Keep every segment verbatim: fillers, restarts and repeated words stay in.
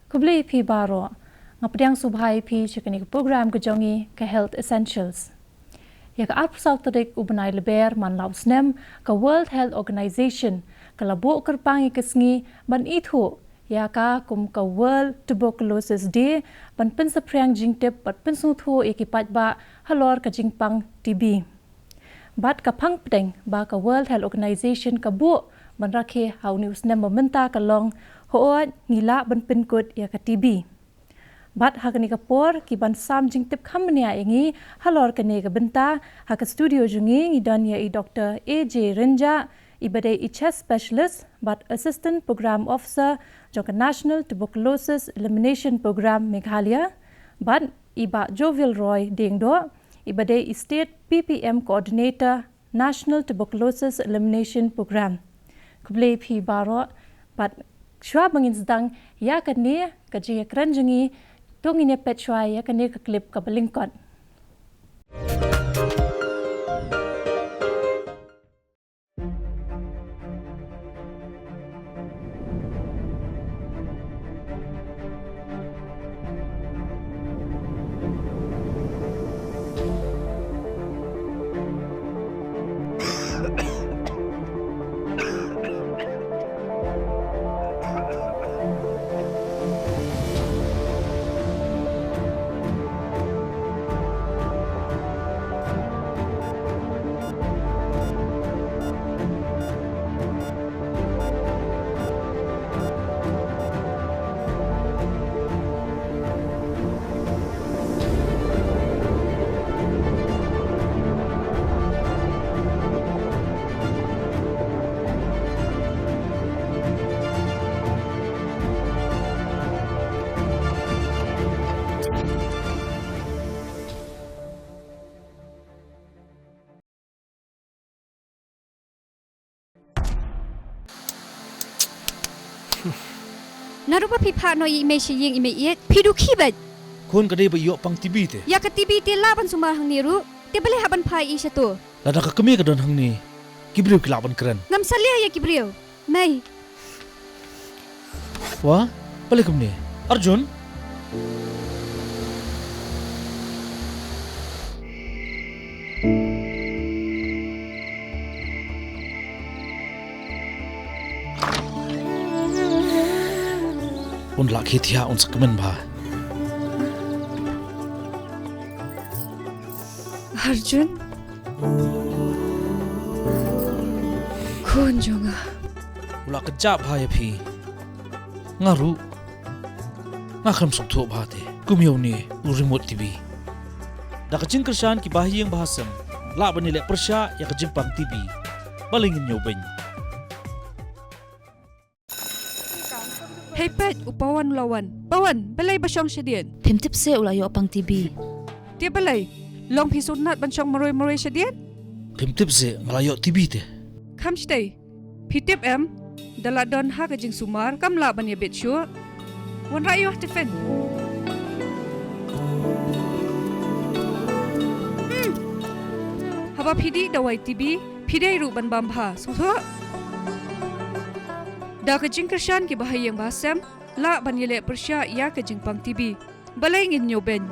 Khublei ïa phi baroh. Nga pdiang sngewbha ïa phi sha kane ka program ka jong ngi, ka Health Essentials. Ïa ka arphew saw tarik u bnai Lber man la u snem, ka World Health Organization ka la buh kyrpang ïa ka sngi ban ithuh ïa ka kum ka World Tuberculosis Day, ban pynsaphriang jingtip bad pynsngewthuh ïa ki paidbah halor ka jingpang T B. Bad ka phang pdeng ba ka World Health Organization ka buh ban rakhe ha une u snem ba mynta ka long, hooid ngi lah ban pynkut ïa ka T B. Bad ha kane ka por, ki ban sam jingtip kham bniah ïa ngi halor kane ka bynta, ha ka studio jong ngi ngi don ïa i Doktor A J Rynjah, iba dei i chest specialist bad Assistant Program Officer jong ka National Tuberculosis Elimination Program Meghalaya, bad i Bah Jovial Roy Diengdoh, iba dei i State P P M Coordinator, National Tuberculosis Elimination Program. Khublei phi baroh, bad shuwa ba ngin sdang ïa kane ka jingïakren jong ngi, to ngin ïa peit shuwa ïa kane ka clip kaba lyngkot. Naduh ba phi phah noh ïa i mei sha ïing i mei ïeit, phi duh khie beit. Khun ka dei ba ïoh pang T B te. Ïa ka T B te lah ban sumar hangne ruh, te balei hap ban phah ïa i shato? Lada ka kmie ka don hangne, ki briew ki lah ban kren. Ngam salia ïa ki briew. Mei. Wa, balei kumne? Arjun? Un lah khie thiah un sa kmen bha. Arjun. Khun jong nga. U la kjap bha ïa phi. Nga ruh, nga khlem sngewthuh bha te kum ïa une u remote T V. Da ka jingkyrshan ki bahaïing bahasem, lah ban ïaleh pyrshah ïa ka jingpang T B. Balei ngin ñiewbeiñ? Hei peit, u Pawan u la wan. Pawan, balei ba shong shadien? Phim tip seh u la ïoh pang T B. Te balei? Long phi sngewtynnat ban shong marwei marwei shadien? Phim tip seh nga la ïoh T B te. Kham shatei. Phi tip em, da la don ha ka jingsumar kam lah ban ïabit shuh. Wanrah ïa u ha tiffin. Hmm. Haba phi dih dawai T B, phi dei ruh ban bam bha, sngewthuh? Da ka jingkyrshan ki bahaïing bahasem, lah ban ïaleh pyrshah ïa ka jingpang T B. Balei ngin ñiewbeiñ?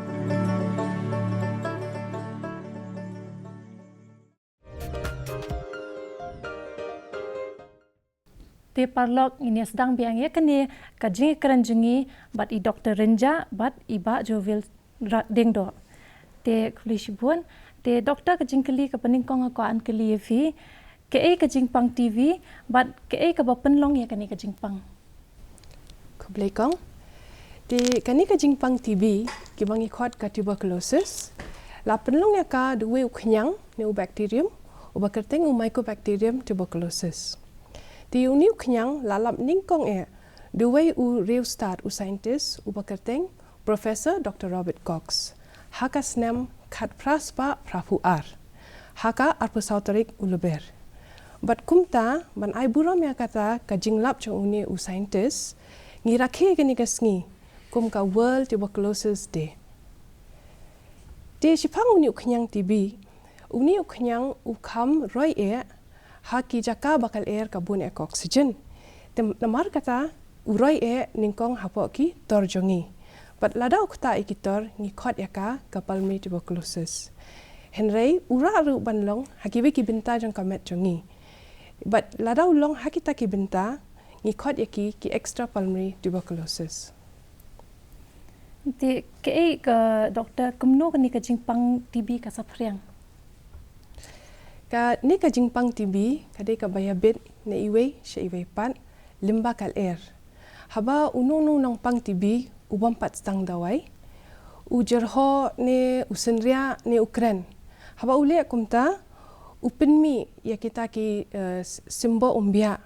Te paralok, ngin ïa sdang biang ïa kane ka jingïakren jong ngi bad i Doktor Rynjah bad i Bah Jovial Ra-, Diengdoh. Te khublei shibun. Te Doktor, ka jingkylli kaba nyngkong nga kwah ban kylli ïa phi, kaei ka jingpang T B bad kaei kaba pynlong ïa kane ka jingpang? Khublei kong. Te kane ka jingpang T B, kiba ngi khot ka tuberculosis, la pynlong ïa ka da uwei u khñiang ne u bacterium, uba kyrteng u Mycobacterium tuberculosis. Te une u khñiang la lap nyngkong eh da uwei u riewstad, u scientist, uba kyrteng Professor Doktor Robert Koch, ha ka snem khatphra spah phraphew ar, ha ka arphew saw tarik u Lber. Bad kumta, ban ai burom ïa kata ka jinglap jong une u scientist, ngi rakhe kane ka sngi kum ka World Tuberculosis Day. Te shaphang une u khñiang T B, une u khñiang u kham roi eh ha ki jaka ba ka lyer ka bun eh ka oxygen. Te namar kata, u roi eh nyngkong hapoh ki tor jong ngi. Bad lada u ktah ïa ki tor, ngi khot ïa ka ka pulmonary tuberculosis. Hynrei u rah ruh ban long ha kiwei ki bynta jong ka met jong ngi. Bad lada u long ha kita ki bynta, ngi khot ïa ki ki extra pulmonary tuberculosis. Te kaei ka doktor, kumno kane ka jingpang T B ka saphriang? Kane ka jingpang T B ka dei kaba ïabit na iwei sha iwei pat lyngba ka lyer. Haba uno uno u nongpang T B u bym pat sdang dawai, u jyrhoh ne u synriah ne u kren. Haba u leh kumta, u pynmih ïa kita ki, eh, s-, symboh umbiah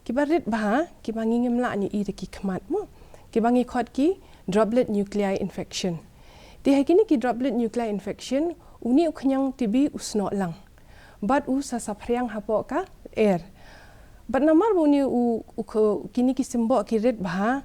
kiba rit bha, kiba ngi ngim lah ban ïohi da ki khmat mo, kiba ngi khot ki droplet nuclei infection. Te ha kine ki droplet nuclei infection, une u khñiang T B u snoh lang bad u sa saphriang hapoh ka lyer. Bad namar ba une u, u kh-, kine ki symboh ki rit bha,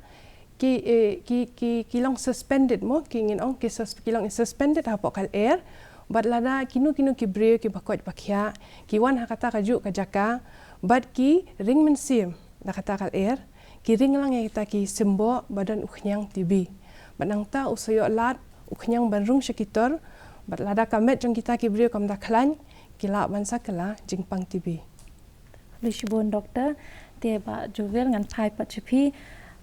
ki, eh, ki, ki, ki long suspended mo, ki ngin ong ki sus-, ki long suspended hapoh ka lyer. Bad lada kino kino ki briew kiba koit ba khiah ki wan ha kata kajuh ka jaka bad ki ring mynsiem da kata ka lyer, ki ring lang ïa kita ki symboh ba don u khñiang T B. Bad nangta u sa ïoh lad u khñiang ban rung sha ki tor. Bad lada ka met jong kita ki briew kam da khlaiñ, ki lah ban sa kylla jingpang T B. Khublei shibun doktor. Te Bah Jovil, ngan phai pat sha phi.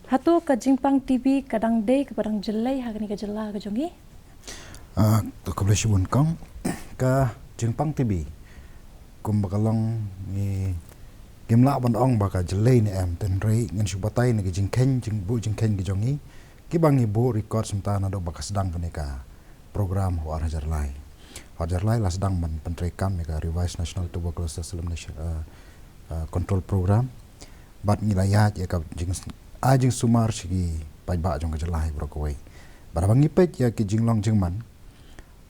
Hato ka jingpang T B ka dang dei kaba dang jyllei ha kane ka jylla ka jong ngi? Ah, to khublei shibun kong. Ka jingpang T B kumba ka long, ngi, ngim lah ban ong ba ka jyllei ne em, hynrei ngan shu batai na ka jingkheiñ, jingbuh jingkheiñ ka jong ngi, kiba ngi buh record mynta naduh ba ka sdang kane ka program ha u ar hajar lai. Ha u ar hajar lai la sdang ban pyntreikam ïa ka Revised National Tuberculosis Elimination, eh, eh, Control Program. Bad ngi la ïaid ïa ka jing, ai jingsumar sha ki paidbah jong ka jylla hi baroh kawei. Bad haba ngi peit ïa ki jinglong jingman,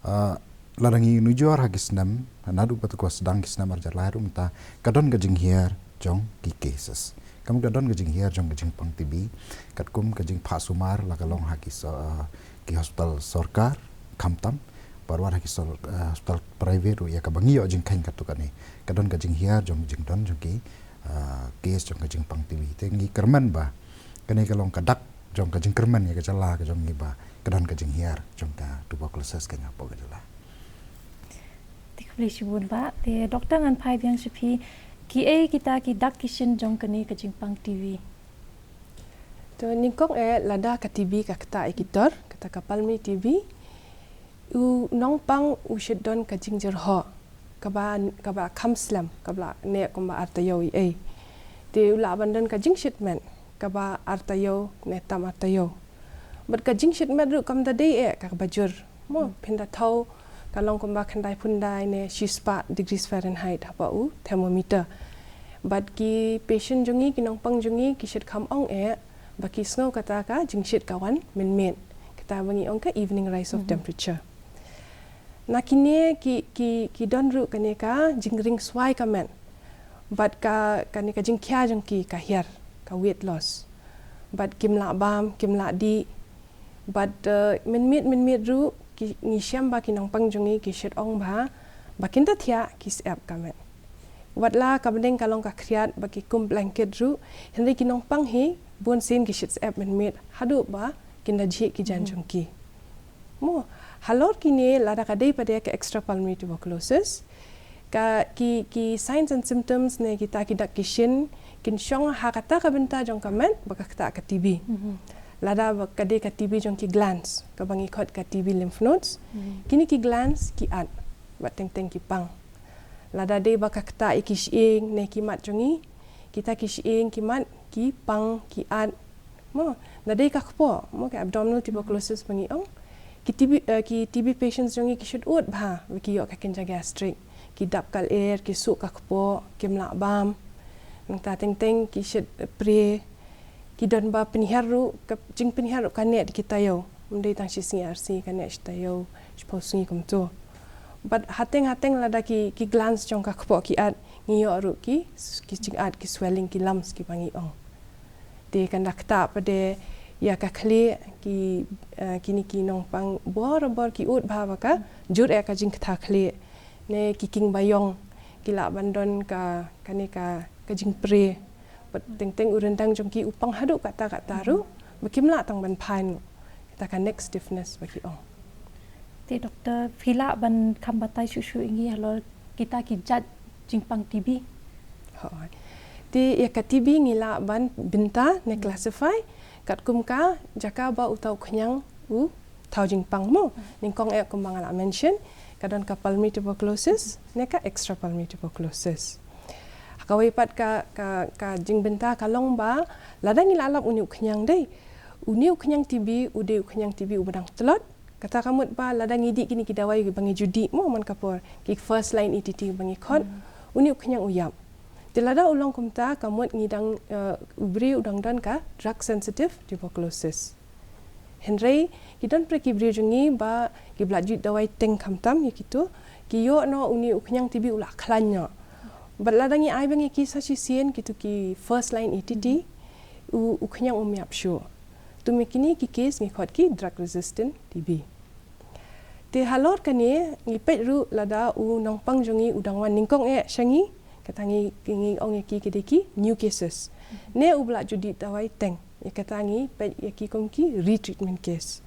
eh, lada ngi nujor ha ki snem, naduh ba ka sdang ki snem ar hajar lai ruh mynta, ka don ka jinghiar jong ki cases. Kam ka don ka jinghiar jong ka jingpang T B, katkum ka jingphah sumar la ka long ha ki so-, ah, ki hospital sorkar khamtam, bad wat ha ki sol-, ah, hospital private ruh ïa kaba ngi ïoh jingkheiñ katto katne, ka don ka jinghiar jong jingdon jong ki, ah, case jong ka jingpang T B. Te ngi kyrmen ba kane ka long ka dak jong ka jingkyrmen ïa ka jylla ka jong ngi ba ka don ka jinghiar jong ka tuberculosis ka ngi hapoh ka jylla. Te khublei shibun Bah. Te doktor, ngan phai biang sha phi, kiei kita ki dak ki shin jong kane ka jingpang T B? To nyngkong eh, lada ka T B ka ktah ïa ki tor, kata ka pulmonary T B, u nongpang u shait don ka jingjyrhoh kaba, kaba kham slem, kaba la neh kumba ar taïew ei ei. Te u lah ban don ka jingshit met kaba ar taïew ne tam ar taïew. Bad ka jingshit met ruh kam da dei eh kaba jur mo, phin da thaw ka long kumba khyndai phew khyndai ne shispah degrees Fahrenheit hapoh u thermometer. Bad ki patient jong ngi, ki nongpang jong ngi, ki shait kham ong eh ba ki sngew kata ka jingshit ka wan mynmiet, kata ba ngi ong ka evening rise of temperature. Na kine ki, ki, ki don ruh kane ka jingring swai ka met. Bad ka, kane ka jingkhia jong ki ka hiar, ka weight loss. Bad kim lah bam, kim lah dih. Bad, eh, mynmiet, mynmiet ruh, ki, ngi shem ba ki nongpang jong ngi ki shait ong ba, ba kin da thiah ki syep ka met. Wat la ka bneng ka long ka khriat ba ki kum blanket ruh, hynrei ki nongpang hi, bun sien ki shait syep mynmiet, haduh ba kin da jhieh ki jaiñ jong ki. Mo, halor kine lada ka dei pat de ka extra pulmonary tuberculosis, ka ki, ki signs and symptoms ne kita ki dak ki shin, kin shong ha kata ka bynta jong ka met ba ka ktah ka T B. Lada ba ka dei ka T B jong ki glands, kaba ngi khot ka T B lymph nodes, kine ki glands ki at, bad teng teng ki pang. Lada dei ba ka ktah ïa ki shyieng ne ki mat jong ngi, kita ki shyieng ki mat ki pang ki at. Mo, lada dei ka kpoh, mo, ka abdominal tuberculosis ba ngi ong, ki T B, eh, ki T B patients jong ngi ki shait ud bha ba ki ïoh ka kynja gastric, ki dap ka lyer, ki suh ka kpoh, kim lah bam. Nangta teng teng ki shait, eh, pre, ki don ba pynhiar ruh, ka jingpynhiar ruh ka neh da ki taïew. Ym dei tang shi sngi ar sngi, ka neh shi taïew, shiphew sngi kumto. Bad hateng hateng lada ki, ki glands jong ka kpoh ki at, ngi ïoh ruh ki, ki jingat, ki swelling, ki lumps kiba ngi ong. Te kan da ktah pat de ïa ka khlieh, ki, eh, kine ki nongpang borabor ki ud bha ba ka jur eh ka jingktah khlieh. Ne ki king ba ïong, ki lah ban don ka, kane ka, ka jingpre. Bad teng teng u ryndang jong ki u pang haduh katta katta ruh ba kim lah tang ban phai noh. Kata ka neck stiffness ba ki ong. Te doktor, phi lah ban kham batai shuh shuh ïa ngi halor kita ki jait jingpang T B? Hooid. Te ïa ka T B ngi lah ban bynta ne classify katkum ka jaka ba uta u khñiang u thaw jingpang mo. Nyngkong eh kumba nga la mention, ka don ka pulmonary tuberculosis ne ka extra pulmonary tuberculosis. Ha kawei pat ka, ka, ka jingbynta ka long ba lada ngi la lap une u khñiang dei, une u khñiang T B u dei u khñiang T B uba dang tlot. Kata ka mut ba lada ngi dih kine ki dawai ba ngi ju dih mo man ka por, ki first line E T T ba ngi khot, une u khñiang u ïap. Te lada u long kumta ka mut ngi dang, eh, u briew u dang don ka drug sensitive tuberculosis. Hynrei ki don pre ki briew jong ngi ba kiba la ju dih dawai teng khamtam ïa kito, ki ïoh noh une u khñiang T B u la khlaiñ noh. Bad lada ngi ai biang ïa ki sa shisien, kito ki first line E T T, u, u khñiang um ïap shuh. Te ïa kine ki case ngi khot ki drug resistant T B. Te halor kane ngi peit ruh lada u nongpang jong ngi u dang wan nyngkong eh sha ngi, kata ngi, ngi ong ïa ki ki dei ki new cases. Ne uba la ju dih dawai teng, ïa kata ngi peit ïa ki kum ki retreatment case.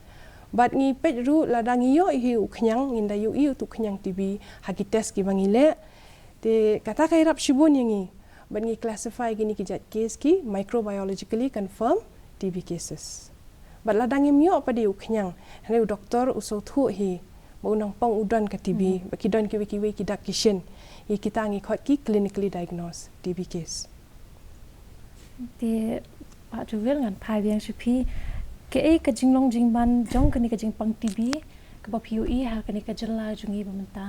Bad ngi peit ruh lada ngi ïoh hi u khñiang, ngin da ïohi utu u khñiang T B ha ki test kiba ngi leh. Te kata ka ïarap shibun ïa ngi. Bad ngi classify kine ki jait case ki microbiologically confirmed T B cases. Bad lada ngim ïoh pat de u khñiang, hynrei u doktor u sngewthuh hi ba u nongpang u don ka T B, ba ki don kiwei kiwei ki dak ki shin, ïa kita ngi khot ki clinically diagnosed T B case. Te Bah Jowil, ngan phai biang sha phi. Kaei ka jinglong jingman jong kane ka jingpang T B kaba phi ïohi ha kane ka jylla jong ngi ba mynta?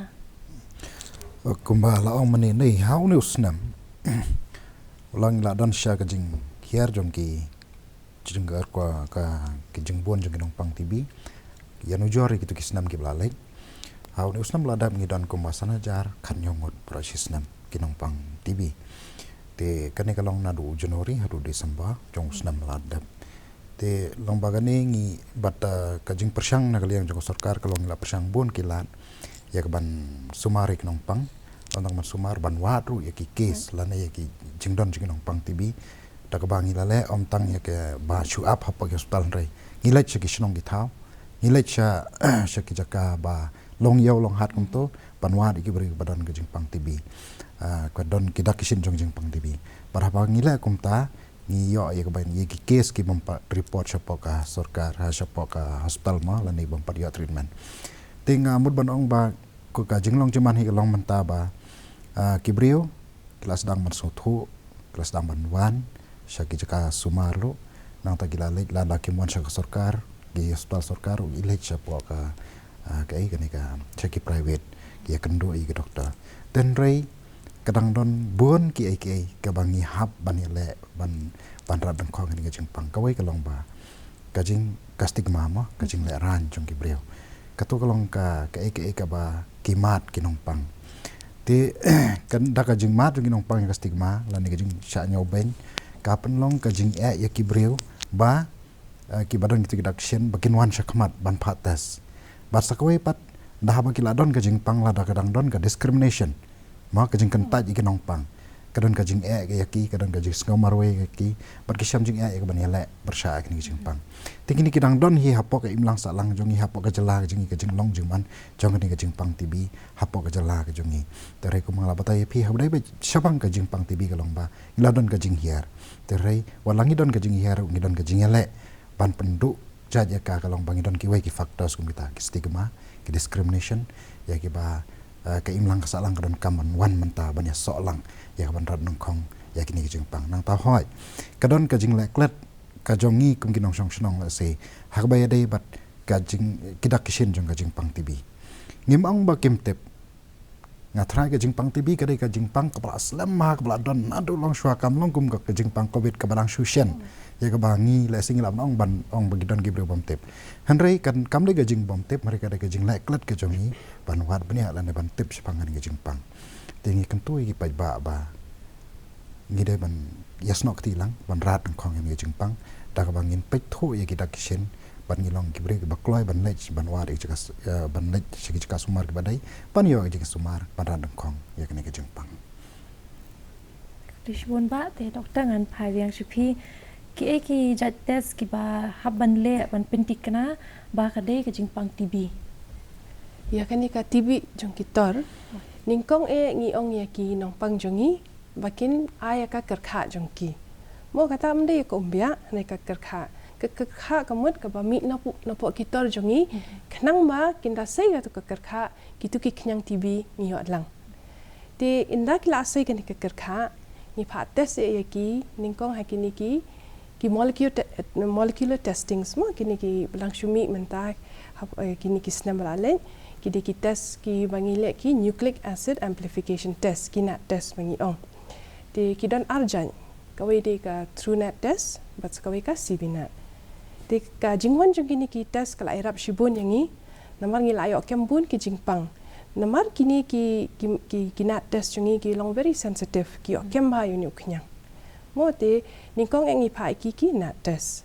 Kumba la ong mynne, ha une u snem la ngi la don sha ka jinghiar jong ki jingkyrkhu ka, ki jingbun jong ki nongpang T B ïa nujor ïa kitu ki snem kiba la leit. Ha une u snem la dep ngi don kumba san hajar khathynñiew ngut baroh shi snem ki nongpang T B. Te kane ka long naduh u January haduh December jong u snem la dep. Te long ba kane ngi bad, eh, ka jingpyrshang na ka liang jong ka sorkar ka long ngi la pyrshang bun ki lad ïa ka ban sumar ïa ki nongpang, tang ban sumar ban wad ruh ïa ki case lane ïa ki jingdon jong ki nongpang T B. Da kaba ngi la leh ym tang ïa kaba shu ap hapoh ki hospital, hynrei ngi leit sha ki shnong ki thaw, ngi leit sha, sha ki jaka ba long ïew long hat kumto, ban wad ïa ki briew ba don ka jingpang T B. Ah, ka don ki dak ki shin jong jingpang T B. Bad haba ngi leh kumta, ngi ïoh ïa kaba ïa ki case ki bym pat report shapoh ka sorkar, ha shapoh ka hospital mo, lane bym pat ïoh treatment. Te nga mut ban ong ba ka, ka jinglong jingman hi ka long mynta ba, ah, ki briew ki la sdang ban sngewthuh, ki la sdang ban wan sha ki jaka sumar ruh. Nangta ki la leit, lada kim wan sha ka sorkar, ki hospital sorkar, ki leit shapoh ka, ah, kaei kane ka, sha ki private, ki ïakynduh ïa ki doktor. Te hynrei ka dang don bun kiei kiei kaba ngi hap ban ïaleh ban, ban rat dyngkhong ïa kane ka jingpang. Kawei ka long ba ka jing, ka stigma mo, ka jinglehraiñ jong ki briew. Kato ka long ka, kaei kaei kaba ki mad ki nongpang. Te ka, da ka jingmad jong ki nongpang ïa ka stigma lane ka jingshah ñiewbeiñ, ka pynlong ka jingeh ïa ki briew ba, eh, kiba don kito ki dak ki shin ba kin wan shakhmat ban phah test. Bad sa kawei pat, da haba ki la don ka jingpang, lada ka dang don ka discrimination, mo, ka jingkyntait ïa ki nongpang, ka don ka jingeh ïa ki, ka don ka jingsngew marwei ïa ki, bad ki shem jingeh ïa ka ban ïaleh pyrshah ïa kine ki jingpang. Te kine ki dang don hi hapoh ka imlang sahlang jong ngi, hapoh ka jylla ka jong ngi, ka jinglong jingman jong kane ka jingpang T B hapoh ka jylla ka jong ngi. Te hynrei kumba nga la batai ïa phi, haba dei ba shaphang ka jingpang T B ka long ba ngi la don ka jinghiar. Te hynrei wat la ngi don ka jinghiar, ngi don ka jingïaleh ban pynduh jait ïa ka, ka long ba ngi don kiwei ki factors kum kita, ki stigma, ki discrimination, ïa kiba, eh, ka imlang ka sahlang ka donkam ban wan mynta ban ïasoh lang ïa ka ban rat nyngkhong ïa kine ki jingpang. Nangta hooid, ka don ka jingleh klet ka jong ngi kum ki nongshong shnong lehse ha kaba ïadei bad ka jing, ki dak ki shin jong ka jingpang T B. Ngim ong ba kim tip. Nga tharai ka jingpang T B ka dei ka jingpang kaba la slem bha, kaba la don naduh longshwa, kam long kum ka, ka jingpang Covid kaba dang shu shen, ïa kaba ngi lehse ngi lah ban ong, ban ong ba ki don ki briew bym tip. Hynrei kan, kam dei ka jingbym tip, hynrei ka dei ka jingleh klet ka jong ngi ban wad bniah lane ban tip shaphang kane ka jingpang. Te ngi kyntu ïa ki paidbah ba ngi dei ban ïasnoh kti lang ban rat nyngkhong ïa kane ka jingpang, da kaba ngin peit thuh ïa ki dak ki shin, bad ngi long ki briew kiba kloi ban leit, ban wad ïa ki jaka s-, eh, ban leit sha ki jaka sumar kiba dei, ban ïoh ïa ki jaka sumar, ban rat nyngkhong ïa kane ka jingpang. Te shibun bah, te doktor ngan phai biang sha phi. Ki ei ki jait test kiba hap ban leh ban pynthikna ba ka dei ka jingpang T B? Ïa kane ka T B jong ki tor, nyngkong eh ngi ong ïa ki nongpang jong ngi ba kin ai ïa ka kyrkhah jong ki. Mo kata ym dei ïa ka umbiah, ne ka kyrkhah. Ka kyrkhah ka mut kaba mih napoh, napoh ki tor jong ngi, khnang ba kin da sei kato ka kyrkhah, kito ki khñiang T B ngi ïoh lang. Te ynda ki la sei kane ka kyrkhah, ngi phah test ïa ki nyngkong ha kine ki, ki molecular te-, molecular testings mo, kine kiba la shu mih mynta, hap, eh, kine ki snem ba la leit, ki dei ki test kiba ngi leh ki nucleic acid amplification test, ki NAT test ba ngi ong. Te ki don ar jait, kawei dei ka TrueNAT test, bad sa kawei ka CBNAT. Te ka jingwan jong kine ki test ka la ïarap shibun ïa ngi, namar ngi la ïoh kem bun ki jingpang. Namar kine ki, ki, ki, ki NAT test jong ngi ki long very sensitive, ki ïoh kem bha ïa une u khñiang. Mo te, nyngkong eh ngi phah ïa ki ki NAT test.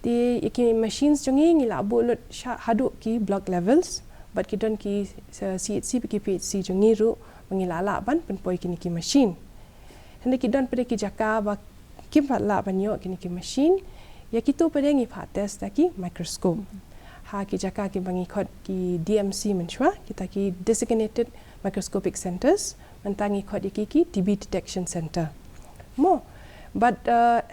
Te ïa ki machines jong ngi ngi la buh lut sha haduh ki blood levels, bad ki don ki, uh, C H C bad ki P H C jong ngi ruh, ba ngi la lah ban pynpoi kine ki machine. Hynrei ki don pat de ki jaka ba kim pat lah ban ïoh kine ki machine, ïa kito pat de ngi phah test da ki microscope. Ha ki jaka kiba ngi khot ki D M C mynshuwa, kita ki designated microscopic centers, mynta ngi khot ïa ki ki T B detection center. Mo, bad, uh,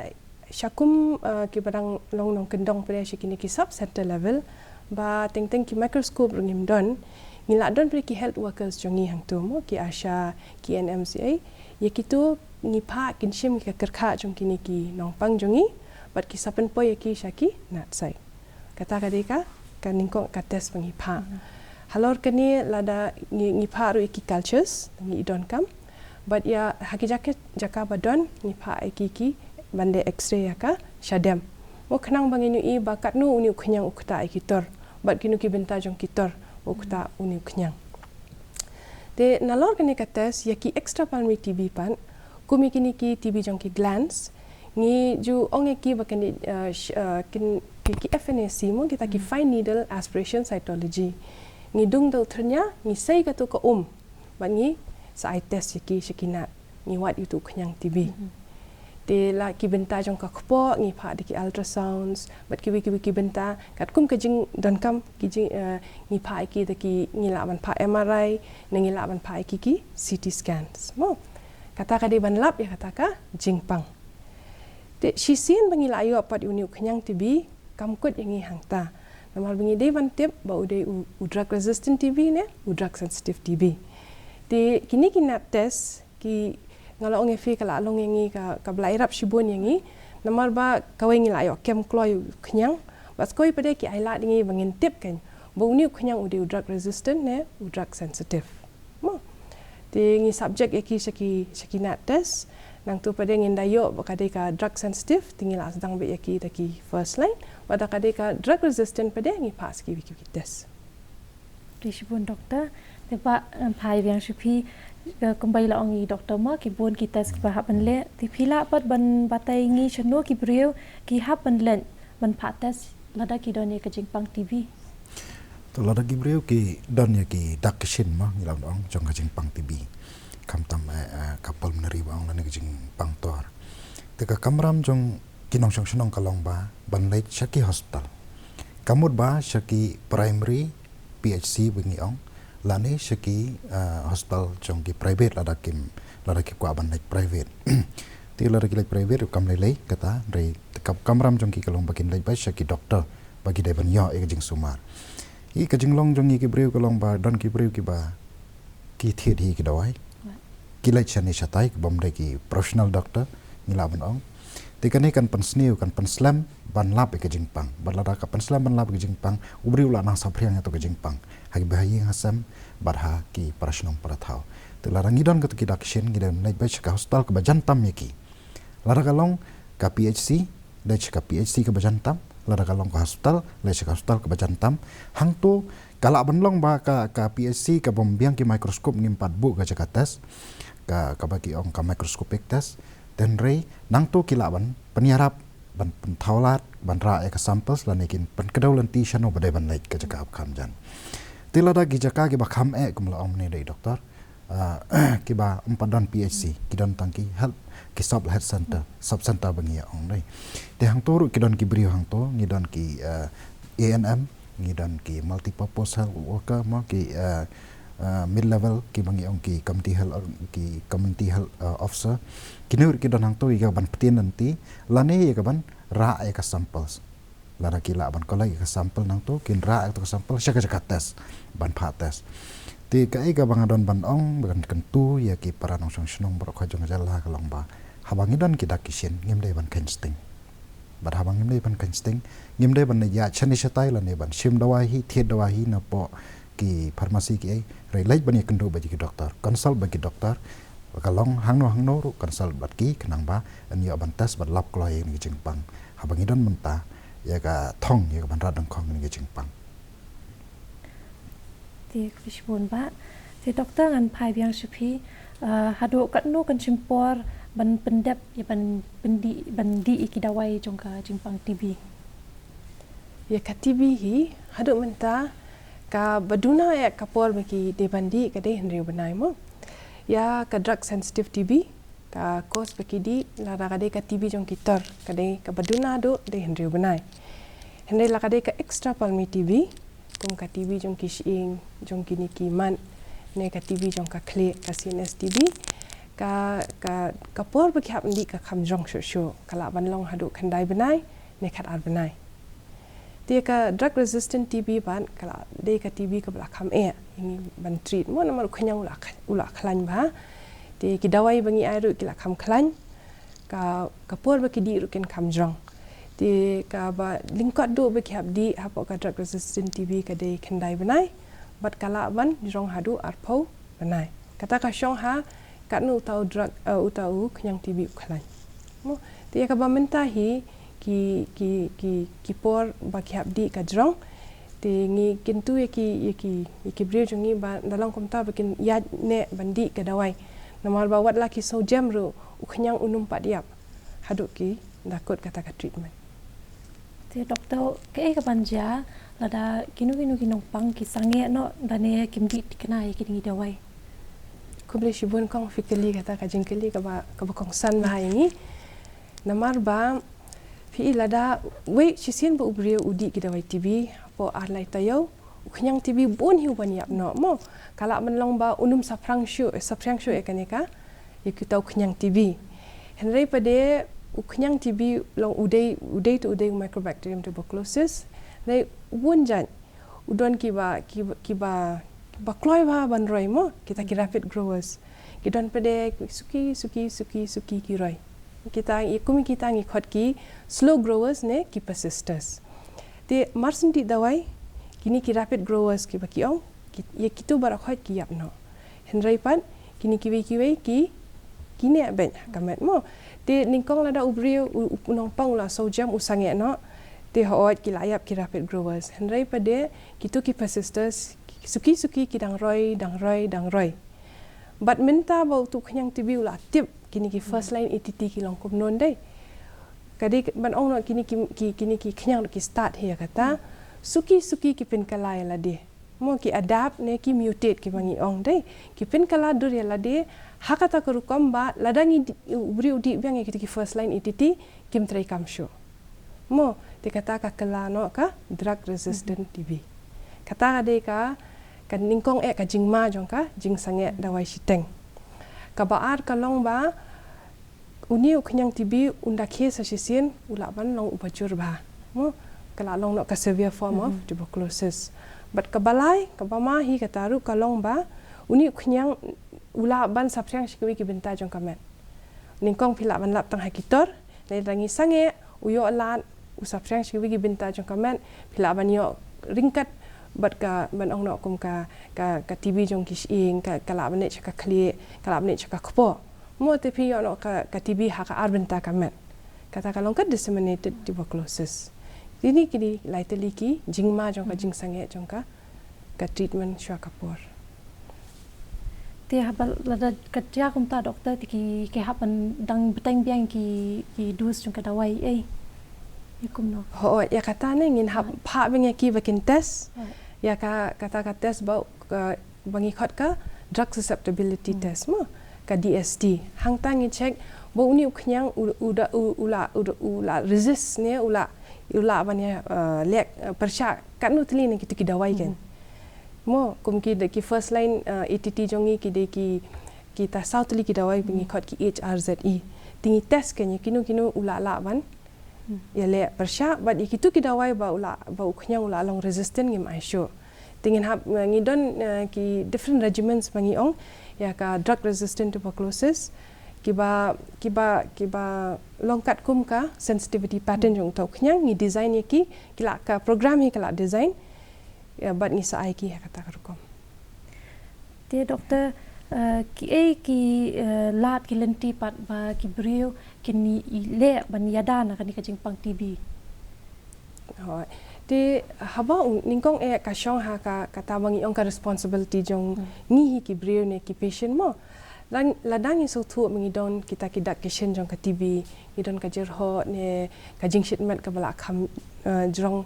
sha kum, uh, kiba dang long nongkyndong pat de sha kine ki sub center level, ba teng teng ki microscope ruh ngim don, ngi la don pat de ki health workers jong ngi hangto mo, ki ASHA, ki N M C A, ïa kito ngi phah kin shim ïa ka kyrkhah jong kine ki nongpang jong ngi, bad ki sa pynpoi ïa ki sha ki NAT site. Kata ka dei ka, ka nyngkong ka test ba ngi phah. Halor kane lada ngi, ngi phah ruh ïa ki cultures, ngi i donkam. Bad ïa ha ki jaka, jaka ba don, ngi phah ïa ki ki ban leh X-ray ïa ka shadem. Mo khnang ba ngin ïohi ba katno une u khñiang u ktah ïa ki tor. Bad kino ki bynta jong ki tor, u ktah une u khñiang. Te nalor kane ka test, ïa ki extrapulmonary T B pat, kum ïa kine ki T B jong ki glands, ngi ju ong ïa ki ba kin, eh, sh-, eh, kin, ki, ki F N A C mo, kita ki fine needle aspiration cytology. Ngi dung da u thyrnia, ngi sei kato ka um, bad ngi sa ai test ïa ki sha ki NAT, ngi wad ïa uto u khñiang T B. Te la ki bynta jong ka kpoh, ngi phah da ki ultrasounds, bad kiwei kiwei ki bynta, katkum ka jingdonkam, ki jing, eh, ngi phah ïa ki da ki, ngi lah ban phah M R I, ne ngi lah ban phah ïa ki ki C T scans. Mo, kata ka dei ban lap ïa kata ka jingpang. Te shisien ba ngi la ïoh pat ïa une u khñiang T B, kam kut ïa ngi hangta. Namar ba ngi dei ban tip ba u dei u, u drug resistant T B ne u drug sensitive T B. Te kine ki NAT test, ki, nga la ong ïa phi ka la long ïa ngi ka, kaba la ïarap shibun ïa ngi. Namar ba kawei ngi la ïoh kem kloi u khñiang, bad sa kawei pat de ki ai lad ïa ngi ba ngin tip kan ba une u khñiang u dei u drug resistant ne u drug sensitive. Mo. Te ngi subject ïa ki sha ki, sha ki NAT test. Nangto pat de ngin da ïoh ba ka dei ka drug sensitive, te ngi la sdang beit ïa ki da ki first line. Bad da ka dei ka drug resistant pat de ngi phah sha ki, ki, ki test. Te shibun doktor, te ba, em, phai biang sha phi, eh, kumba i la ong i doktor mo, ki bun ki test kiba hap ban leh. Te phi lah pat ban batai ngi shano ki briew ki hap ban leit ban phah test lada ki don ïa ka jingpang T B? To lada ki briew ki don ïa ki dak ki shin mo, ngi lah ban ong jong ka jingpang T B. Khamtam, eh, eh, ka pulmonary ba ong lane ka jingpang tor. Te ka kamram jong ki nongshong shnong ka long ba ban leit sha ki hospital. Ka mut ba sha ki primary P H C ba ngi ong, lane sha ki, ah, hospital jong ki private lada kim, lada ki kwah ban leit private. Te lada ki leit private kam lei lei kata, hynrei ka kamram jong ki ka long ba kin leit ba sha ki doktor ba ki dei ban ïoh ïa ka jingsumar. Ïa ka jinglong jong ngi ki briew ka long ba don ki briew kiba ki thied hi ki dawai. Ki leit shane shatai, ki bym dei ki professional doctor, ngi lah ban ong. Te kane kan pynsniew, kan pynslem ban lap ïa ka jingpang. Bad lada ka pynslem ban lap ïa ka jingpang, u briew u lah nang saphriang ïa kato ka jingpang ha ki ba ha ïing ha sem bad ha ki para shnong para thaw. Te lada ngi don kato ki dak ki shin, ngi dei ban leit beit sha ka hospital kaba jan tam ïa ki. Lada ka long ka P H C, leit sha ka P H C kaba jan tam, lada ka long ka hospital, leit sha ka hospital kaba jan tam. Hangto ka lah ban long ba ka, ka P H C ka bym biang ki microscope, ngim pat buh ka jaka test, ka, kaba ki ong ka microscopic test. Te hynrei nangto ki lah ban pynïarap, ban pynthaw lad, ban rah ïa ka samples lane kin pynkdew lynti shano ba dei ban leit ka jaka ba kham jan. Te lada ki jaka kiba kham eh, kum la ong mynne da i doktor, ah, kiba ym pat don P H C, ki don tang ki health, ki sub health center, sub center ba ngi ïa ong dei. Te hangto ruh ki don ki briew hangto, ngi don ki, eh, A N M, ngi don ki multipurpose health worker, mo ki, eh, eh, mid level, ki ba ngi ong ki community health or-, ki community health, eh, officer. Kine ruh ki don hangto ïa ka ban pyntieng nanti, lane ïa ka ban rah ïa ka samples. Lada ki lah ban collect ïa ka sample nangto, kin rah ïa ka sample sha ka jaka test, ban phah test. Te kaei kaba nga don ban ong, ban kyntu ïa ki para nongshong shnong baroh ka jong ka jylla ka long ba, haba ngi don ki dak ki shin, ngim dei ban kheiñ sting. Bad haba ngim dei ban kheiñ sting, ngim dei ban ïaid shane shatai lane ban shim dawai hi, thied dawai hi napoh ki pharmacy kiei, hynrei leit ban ïakynduh bad ki doktor, consult bad ki doktor, ka long hangno hangno ruh consult bad ki, khnang ba yn ïoh ban test bad lap kloi ïa kine ki jingpang. Haba ngi don mynta ïa ka thong ïa ka ban rat dyngkhong ïa kine ki jingpang. Te khublei shibun bah. Te doktor, ngan phai biang sha phi, eh, haduh katno kan shim por ban pyndep ïa ban pyndih, ban dih ïa ki dawai jong ka jingpang T B? Ïa ka T B hi, haduh mynta kaba duna ïa ka por ba ki dei ban dih ka dei hynriew bnai mo. Ïa ka drug sensitive T B, ka course ba ki dih, lada ka dei ka T B jong ki tor, ka dei kaba duna haduh dei hynriew bnai. Hynrei lada ka dei ka extra pulmonary T B, kum ka T B jong ki shyieng, jong kine ki mat, ne ka T B jong ka khlieh, ka C N S T B, ka, ka, ka por ba ki hap dih ka kham jrong shuh shuh, ka lah ban long haduh khyndai bnai, ne khatar bnai. Te ka drug resistant T B pat, ka lah dei ka T B kaba la kham eh, ïa ngi ban treat mo, namar u khñiang u la kh-, u la khlaiñ bha. Te ki dawai ba ngi ai ruh ki la kham khlaiñ, ka, ka por ba ki dih ruh kin kham jrong. Te kaba lyngkot duh ba ki hap dih hapoh ka drug resistant T B ka dei khyndai bnai, bad ka lah ban jrong haduh arphew bnai. Kata ka shong ha katno uta u drug, eh, uta u khñiang T B u khlaiñ. Mo, te ïa kaba mynta hi ki, ki, ki, ki por ba ki hap dih ka jrong. Te ngi kyntu ïa ki, ïa ki, ïa ki briew jong ngi ba da long kumta ba kin ïaid ne ban dih ka dawai. Namar ba wat la ki sngewjem ruh u khñiang um pat ïap haduh ki da kut kata ka treatment. Te doktor, kaei kaban jia lada kino kino ki nongpang ki sangeh noh lane kim dih thikna ïa kine ki dawai? Khublei shibun kong, phi kylli kata ka jingkylli kaba, kaba kongsan bha ïa ngi. Namar ba phi i lada, wei, shisien ba u briew u dih ki dawai T B, hapoh ar lai taïew, u khñiang T B bun hi u ban ïap noh mo. Ka lah ban long ba um saphriang shuh, eh, saphriang shuh ïa kane ka, ïa kita u khñiang T B. Hynrei pat de u khñiang T B long u dei, u dei tu u dei u Mycobacterium tuberculosis. Hynrei u bun jait, u don kiba, kiba, kiba, kiba kloi bha ban roi mo, kita ki rapid growers. Ki don pat de suki, suki, suki, suki ki roi. Kita, ïa kum kita ngi khot ki slow growers ne ki persisters. Te mar shu dih dawai, kine ki rapid growers kiba ki ong, ki, ïa kito baroh khoit ki ïap noh. Hynrei pat, kine kiwei kiwei ki, ki neh beit ha ka met mo. Te nyngkong lada u briew, u, u nongpang u la sngewjem u sangeh noh, te hooid ki la ïap ki rapid growers. Hynrei pat de, kito ki persisters, suki suki ki dang roi, dang roi, dang roi. Bad mynta ba utu u khñiang T B u la tip, kine ki first line E T T ki long kumno dei. Ka dei ban ong noh kine ki, ki, kine ki khñiang ki start hi ïa kata. Suki suki ki pynkylla ïa lade. Mo, ki adapt ne ki mutate kiba ngi ong dei. Ki pynkylla dur ïa lade, ha kata ka rukom ba, lada ngi di-, u briew u dih biang ïa kita ki first line E T T, kim trei kam shuh. Mo, te kata ka kylla noh ka drug resistant T B. Kata ka dei ka, ka nyngkong eh ka jingma jong ka jingsangeh dawai shiteng. Kaba ar ka long ba, une u khñiang T B un da khie sa shisien u lah ban long uba jur bha. Mo, ka lah long noh ka severe form of tuberculosis. Bad kaba lai, kaba ma hi kata ruh ka long ba, une u khñiang u lah ban saphriang sha kiwei ki bynta jong ka met. Nyngkong phi lah ban lap tang ha ki tor, lada ngi sangeh, u ïoh lad, u saphriang sha kiwei ki bynta jong ka met, phi lah ban ïoh ryngkat bad ka ban ong noh kum ka, ka, ka T B jong ki shyieng, ka, ka lah ban leit sha ka khlieh, ka lah ban leit sha ka kpoh. Mo, te phi ïoh noh ka, ka T B ha ka ar bynta ka met. Kata ka long ka disseminated tuberculosis. Kine ki dei lai tylli ki jingma jong ka jingsangeh jong ka, ka treatment shuwa ka por. Te haba lada ka jia kumta doktor, te ki, ki hap ban dang bteng biang ki, ki dose jong ka dawai, eh. Ïa kumno? Hooid, ïa kata ne ngin hap phah biang ïa ki ba kin test. Ïa ka, kata ka test ba, ka, ba ngi khot ka drug susceptibility test mo, ka D S T. Hangta ngi check ba uni u khñiang u, u da, u, u la, u, u la resist ne, u la, u la ban ïa, eh, leh, eh, pyrshah katno tylli na kitu ki dawai kan. Mo, kum ki da ki first line, eh, A T T jong ngi ki dei ki, kita saw tylli ki dawai ba ngi khot ki H R Z E. Te ngi test kan ïa kino kino u la lah ban ïa leh pyrshah, bad ïa kitu ki dawai ba u la, ba u khñiang u la long resistant ngim ai shuh. Te ngin hap, eh, ngi don, eh, ki different regimens ba ngi ong, ïa ka drug resistant tuberculosis, kiba, kiba, kiba long katkum ka sensitivity pattern jong uta u khñiang, ngi design ïa ki, ki la ka program hi ka la design, ïa, bad ngi sa ai ki ha kata ka rukom. Te doctor, eh, kiei ki, eh, lad ki lynti pat ba ki briew kin ïaleh ban ïada na kane ka jingpang T B? Hooid. Te haba u, nyngkong eh ka shong ha ka, kata ba ngi ong ka responsibility jong ngi hi ki briew ne ki patient mo. Lada, lada ngi sngewthuh ba ngi don kita ki dak ki shin jong ka T B, ngi don ka jyrhoh ne ka jingshit met kaba la kham, eh, jrong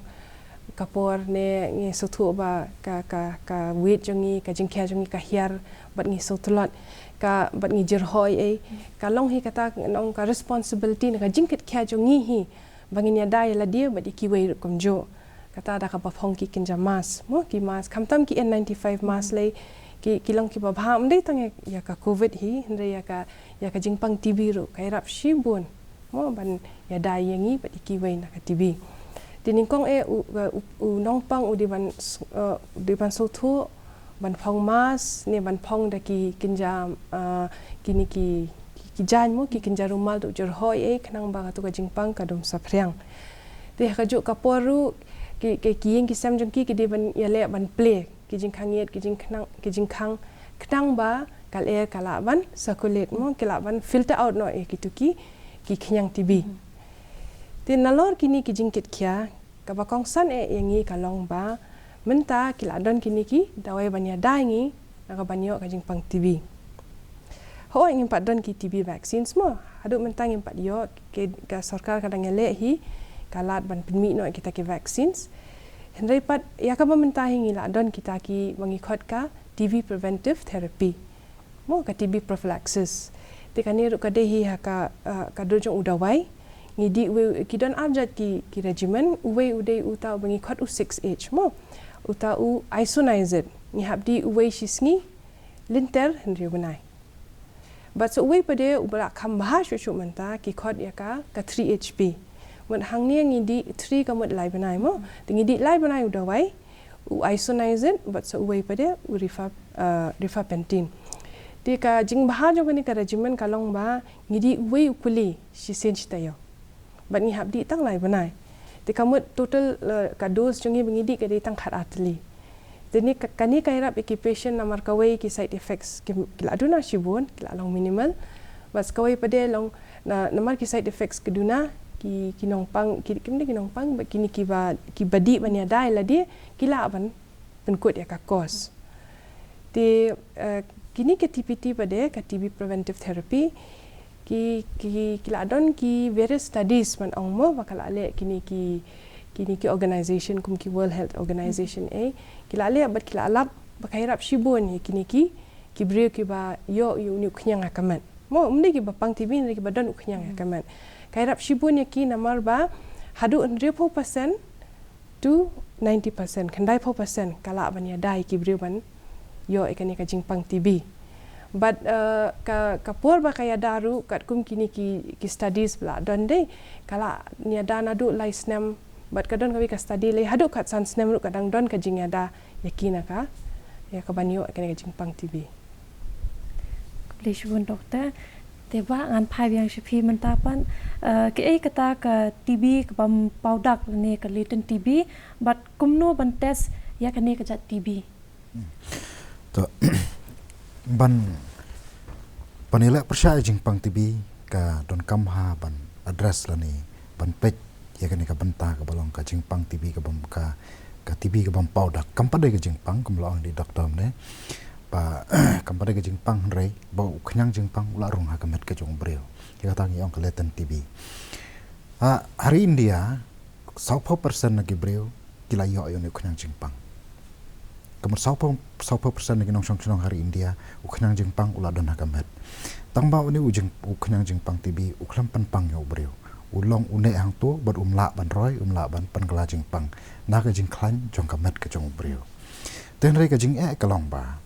ka por ne ngi sngewthuh ba ka, ka, ka weight jong ngi, ka jingkhia jong ngi ka hiar, bad ngi sngewtlot, ka, bad ngi jyrhoh ei, ka long hi kata nong ka responsibility ne ka jingkitkhia jong ngi hi ba ngin ïada ïa lade bad ïa kiwei ruh kumjuh. Kata da kaba phong ki kynja mask mo, ki mask, khamtam ki N ninety-five mask lei, ki, ki long kiba bha, ym dei tang ïa, ïa ka covid hi, hynrei ïa ka, ïa ka jingpang T B ruh ka ïarap shibun mo ban ïada ïa ngi bad ïa kiwei na ka T B. Te nyngkong eh u, u, u nongpang u dei ban s-, eh, u dei ban sngewthuh, ban phong mask ne ban phong da ki kynja, eh, kine ki, ki, ki jaiñ mo, ki kynja rumal, to jyrhoh ei, khnang ba katu ka jingpang kam don saphriang. Te ha kajuh ka por ruh ki, ki, ki ïing ki sem jong ki ki dei ban ïaleh ban plie ki jingkhang ïit, ki jingkhang, ki jingkhang, khnang ba ka lyer ka lah ban circulate mo, ka lah ban filter out noh ïa kitu ki, ki khñiang T B. Te nalor kine ki jingkitkhia, kaba kongsan eh ïa ngi ka long ba mynta ki la don kine ki dawai ban ïada ïa ngi na ka ban ïoh ka jingpang T B. Hooid, ngim pat don ki T B vaccines mo. Haduh mynta ngim pat ïoh, ki, ka sorkar ka dang ïaleh hi ka lad ban pynmih noh kita ki vaccines. Hynrei pat ïa kaba mynta hi ngi la don kita kiba ngi khot ka T B preventive therapy mo, ka T B prophylaxis. Te kane ruh ka dei hi ha ka, eh, ka dur jong u dawai. Ngi dih uwei, ki don ar jait ki, ki regimen, uwei u dei uta uba ngi khot u six H mo, uta u isoniazid. Ngi hap dih uwei shi sngi lynter hynriew bnai. Bad sa uwei pat de uba la kham bha shuh shuh mynta, ki khot ïa ka, ka three H P. Mut hangne ngi dih three ka mut lai bnai mo. Te ngi dih lai bnai u dawai, u isoniazid, bad sa uwei pat de u rifa-, eh, rifampicin. Te ka jingbha jong kane ka regimen ka long ba ngi dih uwei u kuli shisien shi taïew. Bad ngi hap dih tang lai bnai. Te ka mut total, eh, ka dose jong ngi ba ngi dih ka dei tang khat ar tylli. Te ne ka, kane ka ïarap ïa ki patient namar kawei ki side effects ki, ki la duna shibun, ki la long minimal. Bad kawei pat de long na, namar ki side effects ki duna, ki, ki nongpang, ki, kim dei ki nongpang, bad kine kiba, kiba dih ban ïada ïa lade, ki lah ban pynkut ïa ka cost. Te, eh, kine ki T P T pat de, ka T B preventive therapy, ki, ki, ki la don ki various studies ban ong mo, ba ka la leh kine ki, kine ki organization kum ki World Health Organization eh, ki la leh bad ki la lap ba ka ïarap shibun ïa kine ki, ki briew kiba ïoh ïa une u khñiang ha ka met. Mo, ym dei kiba pang T B, hynrei kiba don u khñiang ha ka met. Ka ïarap shibun ïa ki namar ba haduh hynriewphew percent to ninety percent, khyndaiphew percent ka lah ban ïada ïa ki briew ban ïoh ïa kane ka jingpang T B. Bad, eh, ka, ka por ba ka ïada ruh, katkum kine ki, ki studies ba la don de, ka lah ïada naduh lai snem, bad ka don kawei ka study lei haduh khatsan snem ruh ka dang don ka jingïada ïa ki na ka, ïa ka ban ïoh ïa kane ka jingpang T B. Khublei shibun, Doctor. Te ba ngan phai biang sha phi mynta pat, eh, kaei kata ka T B kabym paw dak ne ka latent T B, bad kumno ban test ïa kane ka jait T B? Hmm. To, ban, ban ïaleh pyrshah ïa jingpang T B ka donkam ha ban address lane ban peit ïa kane ka bynta kaba long ka jingpang T B kabym ka, ka T B kabym paw dak. Kam pat dei ka jingpang, kum la ong dei doctor mynne. Ba, kam pat dei ka jingpang hynrei ba u khñiang jingpang u la rung ha ka met ka jong u briew. Ïa kata ngi ong ka latent T B. Ah, ha ri India, sawphew percent na ki briew ki la ïoh ïa une u khñiang jingpang. Ka mut sawphew, sawphew percent na ki nongshong shnong ha ri India, u khñiang jingpang u la don ha ka met. Tang ba une u jing u khñiang jingpang T B u khlem pynpang ïa u briew. U long u neh hangto bad um lah ban roi, um lah ban pynkylla jingpang na ka jingkhlaiñ jong ka met ka jong u briew. Te hynrei ka jingeh ka long ba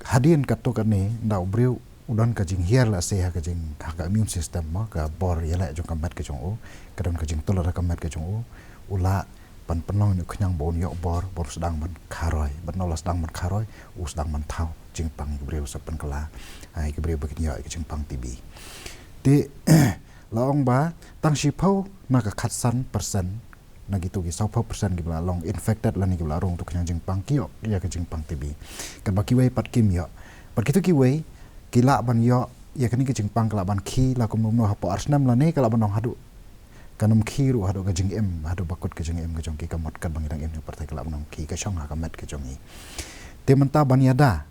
hadien katto katne, nda u briew u don ka jinghiar la se ha ka jing ha ka immune system mo, ka bor ïaleh jong ka met ka jong u, ka don ka jingtulot ha ka met ka jong u, u lah ban pynlong ïa u khñiang ba un ïoh bor, ba un sdang ban kharoi, bad na u la sdang ban kharoi, u sdang ban thaw jingpang ïa u briew sa pynkylla, ai, ïa u briew ba kin ïoh ïa ka jingpang T B. Te la ong ba tang shiphew na ka khatsan percent na kitu ki sawphew percent kiba la long infected lane kiba la rung tu khñiang jingpang ki ïoh ïa ka jingpang T B. Katba kiwei pat kim ïoh. Bad kitu kiwei ki lah ban ïoh ïa kane ka jingpang, ka lah ban khie la kumno kumno hapoh ar snem lane ka lah ban long haduh ka nym khie ruh, haduh ka jingim, haduh ba kut ka jingim ka jong ki, ka mut katba ngi dang im ha pyrthei ka lah ban nym khie, ka shong ha ka met ka jong ngi. Te mynta ban ïada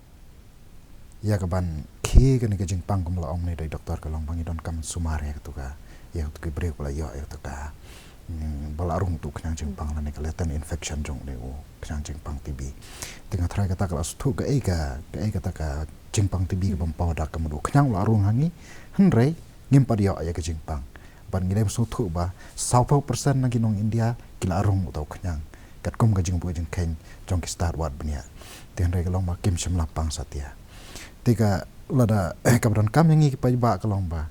ïa ka ban khie kane ka jingpang, kum la ong ne dei doktor, ka long ba ngi donkam sumar ïa katu ka, ïa katu ki briew ba la ïoh ïa katu ka, mm, ba la rung tu khñiang jingpang lane ka latent infection jong une u khñiang jingpang T B. Te nga tharai kata ka la sngewthuh kaei ka, kaei kata ka jingpang T B ka bym paw da ka mut u khñiang u la rung ha ngi, hynrei ngim pat ïoh ïa ka jingpang. Bad ngi dei ban sngewthuh ba sawphew percent na ki nong India ki la rung uta u khñiang katkum ka jingbuh jingkheiñ jong ki stad wad bniah. Te hynrei ka long ba kim shym la pang satia. Te ka lada kaba donkam ïa ngi ki paidbah ka long ba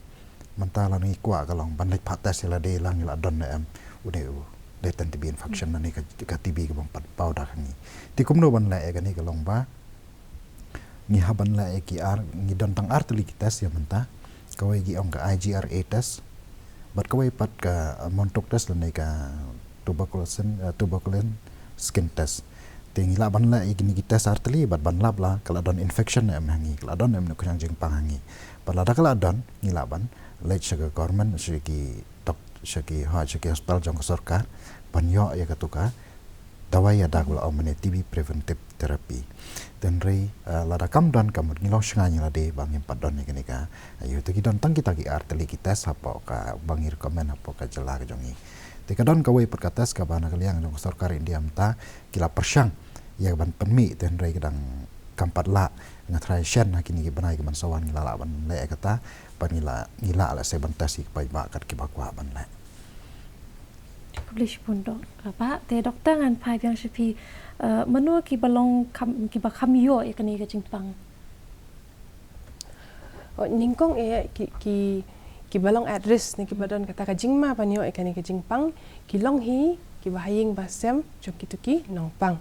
mynta la ngi kwah ka long ban leit phah test ïa lade la ngi la don ne em une u latent T B infection lane ka, ka T B ka bym pat paw da ha ngi. Te kumno ban leh ïa kane ka long ba ngi hap ban leh ïa ki ar, ngi don tang ar tylli ki test ïa mynta. Kawei ki ong ka I G R A test, bad kawei pat ka, uh, Montauk test lane ka tuberculin, uh, tuberculin skin test. Te ngi lah ban leh ïa kine ki test ar tylli bad ban lap la ka la don infection ne em ha ngi, ka la don ne em une u khñiang jingpang ha ngi. Bad lada ka la don, ngi lah ban leit sha ka government, sha ki dok-, sha ki, ha, sha ki hospital jong ka sorkar ban ïoh ïa katu ka dawai ïada kaba la ong mynne T B preventive therapy. Te hynrei, eh, lada kam don, ka mut ngi long shngaiñ ïa lade ba ngim pat don ïa kane ka. Ïoh te ki don tang kita ki ar tylli ki test hapoh ka ba ngi recommend hapoh ka jylla ka jong ngi. Te ka don kawei pat ka test kaba na ka liang jong ka sorkar India mynta ki la pyrshang ïa ka ban pynmih, te hynrei ka dang kam pat lah. Nga tharai shen ha kine ki bnai ki ban sa wan ngi la lah ban leh ïa kata, bad ngi la, ngi lah lehse ban test ïa ki paidbah kat kiba kwah ban leh. Khublei shibun doh. Bah, te doktor, ngan phai biang sha phi, eh, mano kiba long kham, kiba kham ïoh ïa kane ka jingpang? Oh, nyngkong eh ki, ki, kiba long at risk ne kiba don kata ka jingma ban ïoh ïa kane ka jingpang ki long hi kiba ha ïing ba sem jong kitu ki nongpang.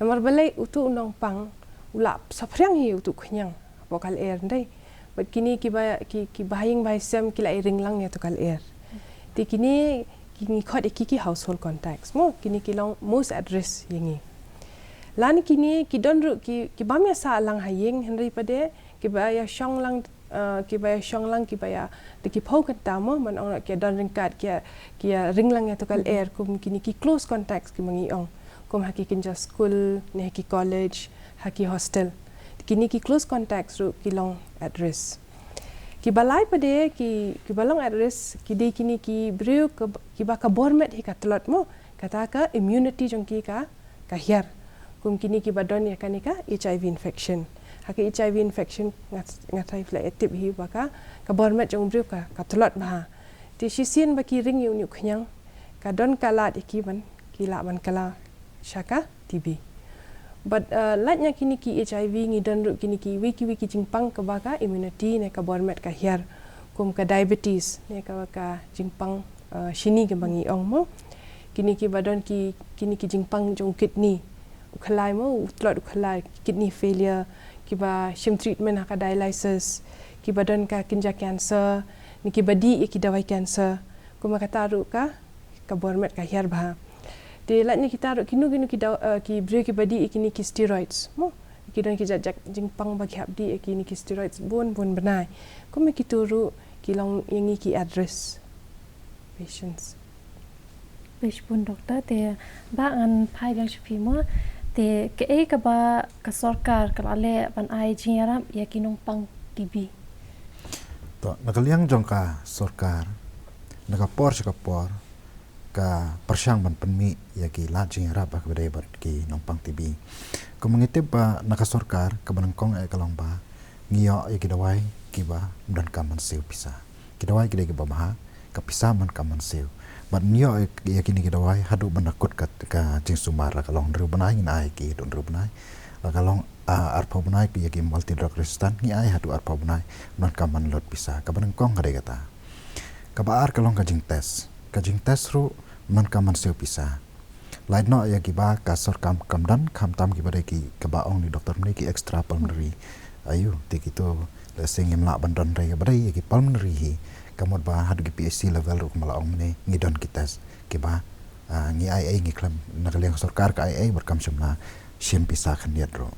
Namar balei, utu u nongpang u la saphriang hi utu u khñiang hapoh ka lyer, ym dei? Bad kine kiba, ki, kiba ha ïing ba sem ki la ïa ring lang ïa utu ka lyer. Te kine ki ngi khot ïa ki ki household contacts mo, kine ki long most at risk ïa ngi. Lane kine ki don ruh ki, ki bym ïa sah lang ha ïing, hynrei pat de kiba ïa shong lang, eh, kiba ïa shong lang, kiba ïa, de ki phew kynta mo, man ong ki ïa don ryngkat, ki ïa, ki ïa ring lang ïa utu ka lyer, kum kine ki close contacts kiba ngi ong, kum ha ki kynja skul ne ha ki college, ha ki hostel. Kine ki close contacts ruh ki long at risk. Kiba lai pat de ki, kiba long at risk ki dei kine ki briew ka, kiba ka bor met hi ka tlot mo, kata ka immunity jong ki ka, ka hiar. Kum kine kiba don ïa kane ka H I V infection. Ha ka H I V infection nga, nga tharai phi la ïa tip hi ba ka, ka bor met jong u briew ka, ka tlot bha. Te shisien ba ki ring ïa une u khñiang, ka don ka lad ïa ki ban, ki lah ban kylla sha ka T B. Bad, eh, lait na kine ki H I V ngi don ruh kine kiwei kiwei ki jingpang kaba ka immunity ne ka bor met ka hiar, kum ka diabetes ne kaba ka jingpang, eh, shini kaba ngi ong mo. Kine kiba don ki, kine ki jingpang jong kidney, u khlai mo, u tlot u khlai, kidney failure, kiba shim treatment ha ka dialysis, kiba don ka kynja cancer, ne kiba dih ïa ki dawai cancer, kumba kata ruh ka, ka bor met ka hiar bha. Te lait na kita ruh kino kino ki daw, eh, ki briew kiba dih ïa kine ki steroids mo, ki don ki jait jait jingpang ba ki hap dih ïa kine ki steroids bun bun bnai. Kumba kito ruh ki long ïa ngi ki at risk patients. Khublei shibun doktor, te Bah ngan phai biang sha phi mo, te kaei kaba ka sorkar ka la leh ban ai jingïarap ïa ki nongpang T B? To, na ka liang jong ka sorkar, na ka por sha ka por, ka pyrshang ban pynmih ïa ki lad jingïarap ba kaba dei bad ki nongpang T B. Kumba ngi tip ba na ka sorkar, kaba nyngkong eh ka long ba ngi ïoh ïa ki dawai kiba ym donkam ban siew pisa. Ki dawai ki dei kiba bha, ka pisa ym donkam ban siew. Bad ngi ïoh ïa kine ki dawai haduh ban da kut ka, ka jingsumar, la ka long hynriew bnai ngin ai ki haduh hynriew bnai. La ka long, ah, arphew bnai ki ïa ki multi drug resistant ngi ai haduh arphew bnai, ym donkam ban lut pisa. Kaba nyngkong ka dei kata. Kaba ar ka long ka jingtest. Ka jingtest ruh ym donkam ban siew pisa. Lait noh ïa kiba ka sorkar kam don, khamtam kiba dei ki, kaba ong ni doktor mynne, ki extra pulmonary aïu, te kito lehse ngim lah ban don re, kaba dei ïa ki pulmonary hi, ka mut ba haduh ki P H C level ruh kumba la ong mynne ngi don ki test kiba, ah, ngi ai ei, ngi khlem, na ka liang sorkar ka ai ei bad kam shym la shim pisa khyndiat ruh.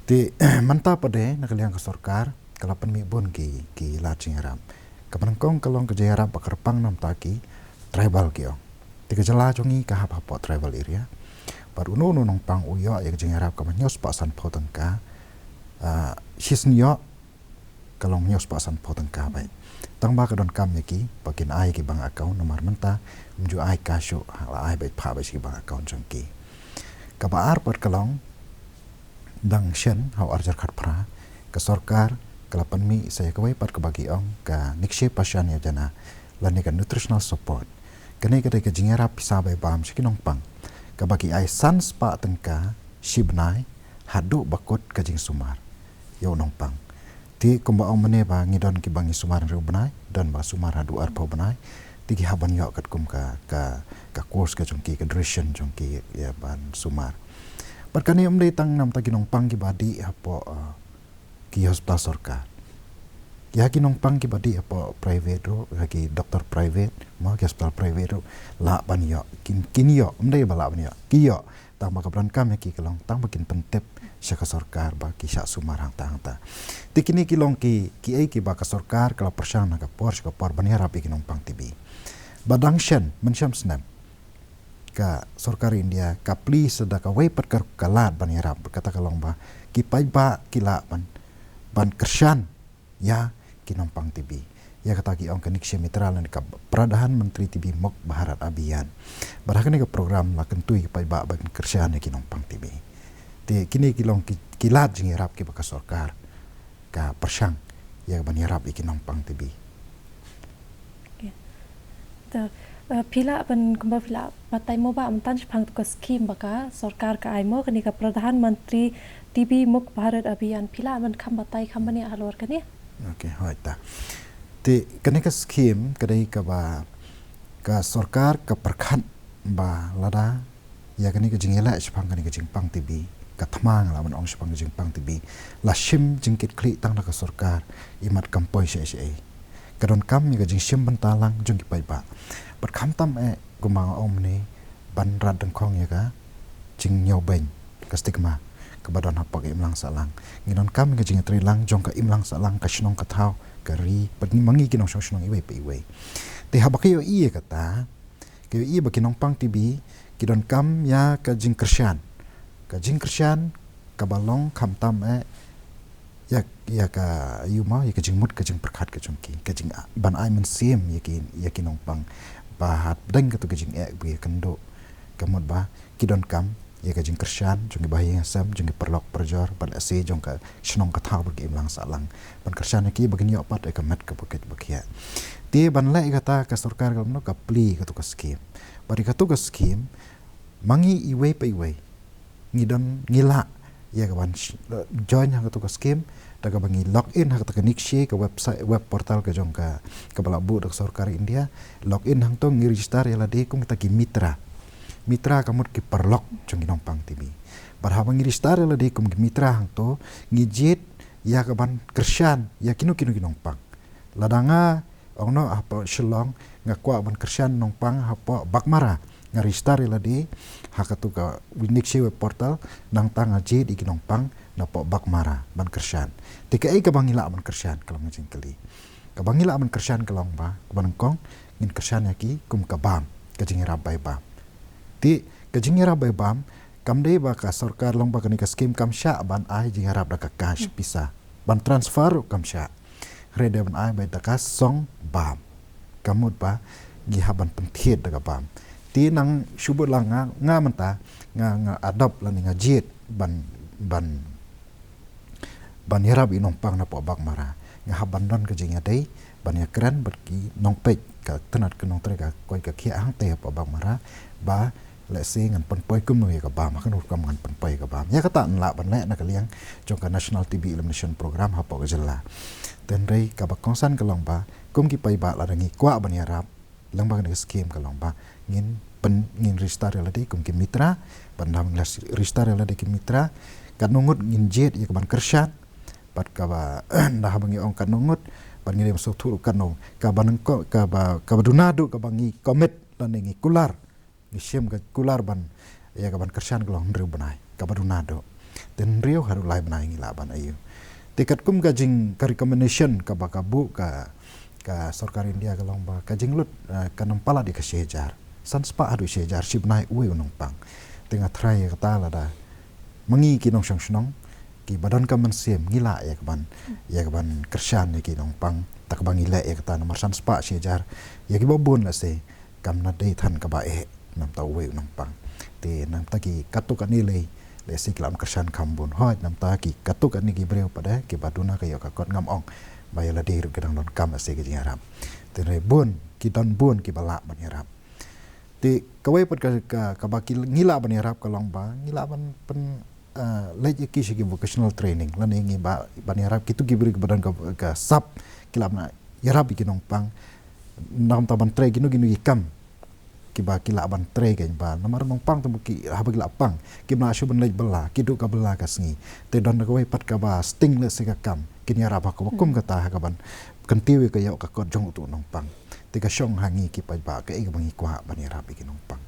Te mynta pat de na ka liang ka sorkar ka la pynmih bun ki, ki lad jingïarap. Kaba nyngkong ka long ka jingïarap ba kyrpang namar ki tribal ki ong. Te ka jylla jong ngi ka hap hapoh tribal area. Bad uno uno u nongpang u ïoh ïa ka jingïarap kaba hynñiew spah sanphew tyngka, ah, shisien ïoh ka long hynñiew spah sanphew tyngka beit. Tang ba ka donkam ïa ki ba kin ai ki bank account, namar mynta ym ju ai cash shuh, la ai beit, phah beit sha ki bank account jong ki. Kaba ar pat ka long, dang shen ha u ar hajar khatphra, ka sorkar ka la pynmih sa ïa kawei pat kaba ki ong ka Nikshay Prashan Yojana lane ka nutritional support. Kane ka dei ka jingïarap pisa bai bam sha ki nongpang, kaba ki ai san spah tyngka shi bnai haduh ba kut ka jingsumar ïa u nongpang. Te kumba ong mynne ba ngi don kiba ngi sumar hynriew bnai, don ba sumar haduh arphew bnai. Te ki hap ban ïoh katkum ka, ka, ka course ka jong ki, ka duration jong ki ïa ban sumar. Bad kane ym dei tang namar ki nongpang kiba dih hapoh, ah, ki hospital sorkar. Ïa ki nongpang kiba dih hapoh private ruh, ïa ki doktor private, mo, ki hospital private ruh lah ban ïoh, kin, kin ïoh, ym dei ba lah ban ïoh, ki ïoh. Tang ba kaba donkam ïa ki ka long tang ba kin pyntip sha ka sorkar ba ki shah sumar hangta hangta. Te kine ki long ki, kiei kiba ka sorkar ka la pyrshang na ka por sha ka por ban ïarap ïa ki nongpang T B. Bad dang shen, mynshem snem, ka sorkar India ka plie sa da kawei pat ka, ka lad ban ïarap, kata ka long ba ki paidbah ki lah ban, ban kyrshan ïa ki nongpang T B. Ïa kata ki ong ka Nikshay Mitra lane ka Pradhan Mantri T B Mukt Bharat Abhiyan. Bad ha kane ka program la kyntu ïa ki paidbah ba kin kyrshan ïa ki nongpang T B. Te kine ki long ki, ki lad jingïarap kiba ka sorkar ka pyrshang ïa ban ïarap ïa ki nongpang T B. Okay. Te, eh, phi lah ban, kumba phi lah batai mo Bah, mynta shaphang tu ka skim ba ka sorkar ka ai mo, kane ka Pradhan Mantri T B Mukt Bharat Abhiyan, phi lah ban kham batai kham bniah halor kane? Okay, hooid ta. Te kane ka skim ka dei kaba ka sorkar ka pyrkhat ba lada ïa kane ka jingïaleh shaphang kane ka jingpang T B, ka thma nga lah ban ong shaphang ka jingpang T B, la shim jingkitkhlieh tang da ka sorkar, imat kam poi shaei shaei. Ka donkam ïa ka jingshim bynta lang jong ki paidbah. Bad khamtam eh kumba nga ong mynne, ban rat dyngkhong ïa ka jingñiewbeiñ, ka stigma kaba don hapoh ka imlang sahlang. Ngi donkam ïa ka jingïatreilang jong ka imlang sahlang, ka shnong ka thaw, ka ri, bad ngi ma ngi ki nongshong shnong iwei pa iwei. Te haba ka ïohi ïa kata, ka ïohi ba ki nongpang T B ki donkam ïa ka jingkyrshan. Ka jingkyrshan kaba long khamtam eh ïa, ïa ka, ïa ma, ïa ka jingmut ka jingpyrkhat ka jong ki, ka jing, ban ai mynsiem ïa ki, ïa ki nongpang ba hapdeng katu ka jingeh ba ïakynduh, ka mut ba ki donkam ïa ka jingkyrshan jong ki bahaïing hasem, jong ki paralok parajor, bad lehse jong ka shnong ka thaw bad ka imlang sahlang, ban kyrshan ïa ki ba kin ïoh pat ïa ka met kaba kit ba khiah. Te ban leh ïa kata ka sorkar ka long ka plie katu ka skim. Bad ïa katu ka skim ma ngi iwei pa iwei ngi don, ngi lah ïa ka ban sh-, eh, join ha katu ka skim da kaba ngi log in ha kata ka Nikshay, ka website, web portal ka jong ka, kaba la buh da ka sorkar India. Log in hangto, ngi register ïa lade kum kita ki mitra. Mitra ka mut ki paralok jong ki nongpang T B. Bad haba ngi register ïa lade kum ki mitra hangto, ngi jied ïa ka ban kyrshan ïa kino kino ki nongpang. Lada nga, ong noh, hapoh Shillong, nga kwah ban kyrshan nongpang hapoh Baghmara, nga register ïa lade ha katu ka Nikshay web portal, nangta nga jied ïa ki nongpang napoh Baghmara ban kyrshan. Te kaei kaba ngi lah ban kyrshan, ka long ka jingkylli. Kaba ngi lah ban kyrshan ka long ba, kaba nyngkong, ngin kyrshan ïa ki kum ka bam, ka jingïarap bai bam. Te ka jingïarap bai bam kam dei ba ka sorkar, long ba kane ka skim kam shah ban ai jingïarap da ka cash, pisa, ban transfer ruh kam shah. Hynrei dei ban ai beit da ka song bam, ka mut ba ngi hap ban pynthied da ka bam. Te nang shu bud lang nga, nga mynta nga, nga adopt lane nga jied ban, ban, ban ïarap ïa u nongpang na poh Baghmara. Nga hap ban don ka jingïadei ban ïakren bad ki nongpeit ka tnat ka nongtrei ka koit ka khiah hangtei ha poh Baghmara, ba lehse ngan pynpoi kumno ïa ka bam, ha kano rukom ngan pynpoi ïa ka bam. Ïa kata yn lah ban leh na ka liang jong ka National T B Elimination Program ha poh ka jylla. Te hynrei kaba kongsan ka long ba kum ki paidbah, lada ngi kwah ban ïarap, lyngba kane ka skim ka long ba ngin pyn, ngin register ïa lade kum ki mitra, bad ynda ba ngi la register ïa lade ki mitra, katno ngut ngin jied ïa ka ban kyrshan, bad kaba ynda haba ngi ong katno ngut, bad ngi dei ban sngewthuh katno, kaba nyngkong, kaba, kaba duna duh kaba ngi commit lane ngi kular, ngi shim ka kular ban, ïa ka ban kyrshan ka long hynriew bnai, kaba duna duh. Te hynriew haduh lai bnai ngi lah ban ïoh. Te katkum ka jing, ka recommendation kaba ka buh ka, ka sorkar India ka long ba ka jinglut, eh, kan ym palat ïa ka shi hajar. San spah haduh shi hajar shi bnai uwei u nongpang. Te nga tharai ïa kata lada ma ngi ki nongshong shnong kiba don ka mynsiem ngi lah ïa ka ban, ïa ka ban kyrshan ïa ki nongpang. Te kaba ngi leh ïa kata namar san spah shi hajar ïa kiba bun lehse kam dei than kaba eh namar uwei u nongpang. Te namar ki katto katne lei, lehse ki lah ban kyrshan kham bun. Hooid, namar ki katto katne ki briew pat de kiba duna ka ïoh ka kot, ngam ong ba ïa lade ruh ki dang donkam lehse ka jingïarap. Te hynrei bun, ki don bun kiba lah ban ïarap. Te kawei pat ka, ka, kaba ki, ngi lah ban ïarap ka long ba ngi lah ban pyn, eh, leit ïa ki sha ki vocational training, lane ngi ba, ban ïarap kito ki briew kiba don ka, ka sap, ki lah ban ïarap ïa ki nongpang namar ban trei kino kino ki kam kiba ki lah ban trei, kan ba namar nongpang te ba ki, haba ki lah pang, kim lah shuh ban leit bylla, ki duh ka bylla ka sngi. Te don da kawei pat kaba sting lehse ka kam, kin ïarap ha kaba kum kata ha ka ban kyntiew ïa ka ïoh ka kot jong uto u nongpang. Te ka shong ha ngi ki paidbah kaei kaba ngi kwah ban ïarap ïa ki nongpang.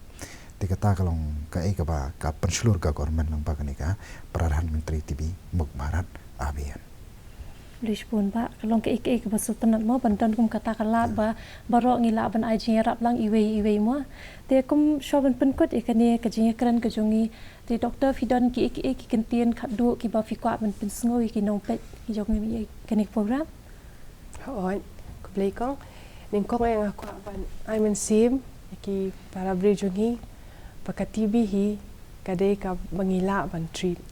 Te kata ka long kaei kaba ka pynshlur ka government lyngba kane ka Pradhan Mantri T B Mukt Bharat Abhiyan. Khublei shibun bah, ka long kaei kaei kaba sngewtynnat mo, ban don kum kata ka lad ba baroh ngi lah ban ai jingïarap lang iwei iwei mo. Te kum shuwa ban pynkut ïa kane ka jingïakren ka jong ngi, te Doctor, phi don kiei kiei ki kyntien khatduh kiba phi kwah ban pynsngew ïa ki nongpeit ki jong ngi ïa kane ka program? Hooid, khublei kong. Nyngkong eh nga kwah ban ai mynsiem ïa ki para briew jong ngi ba ka T B hi ka dei kaba ngi lah ban treat.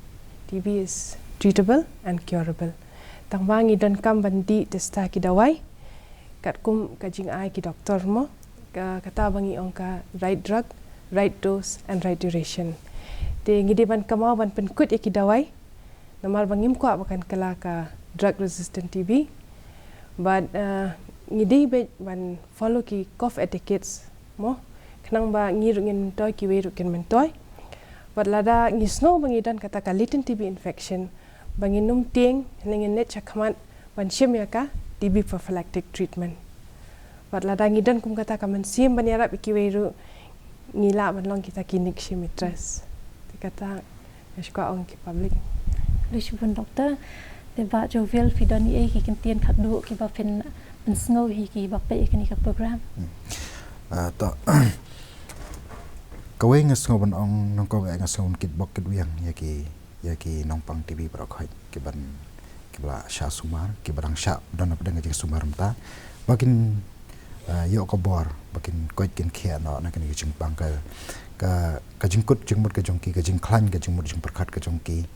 T B is treatable and curable. Tang ba ngi donkam ban dih tista ki dawai, katkum ka jingai ki doktor mo, ka, kata ba ngi ong ka right drug, right dose and right duration. Te ngi dei ban kynmaw ban pynkut ïa ki dawai, namar ba ngim kwah ba kan kylla ka drug resistant T B. Bad, eh, ngi dei beit ban follow ki cough etiquettes mo, khnang ba ngi ruh ngin myntoi, kiwei ruh kin myntoi. Bad lada ngi sngew ba ngi don kata ka latent T B infection, ba ngin ym tieng, hynrei ngin leit shakhmat ban shim ïa ka T B prophylactic treatment. Bad lada ngi don kum kata ka mynsiem ban ïarap ïa kiwei ruh, ngi lah ban long kita ki nik shi mitres. Te kata nga shu kwah ong ki public. Khublei shibun Doctor. Te bah Jovial, phi don ei ei ki kyntien khatduh kiba phin pynsngew ïa kiba peit ïa kane ka program? Hmm. Ah, to. Kawei nga sngew ban ong, nyngkong eh nga sngew ban kitbok kitwiang ïa ki, ïa ki nongpang T B baroh khoit kiban, kiba la shah sumar, kiba dang shah don hapdeng ka jingsumar mynta, ba kin, ah, ïoh ka bor ba kin koit kin khiah noh na kane ka jingpang. Ka, ka, ka jingkut jingmut ka jong ki, ka jingkhlaiñ ka jingmut jingpyrkhat ka jong ki,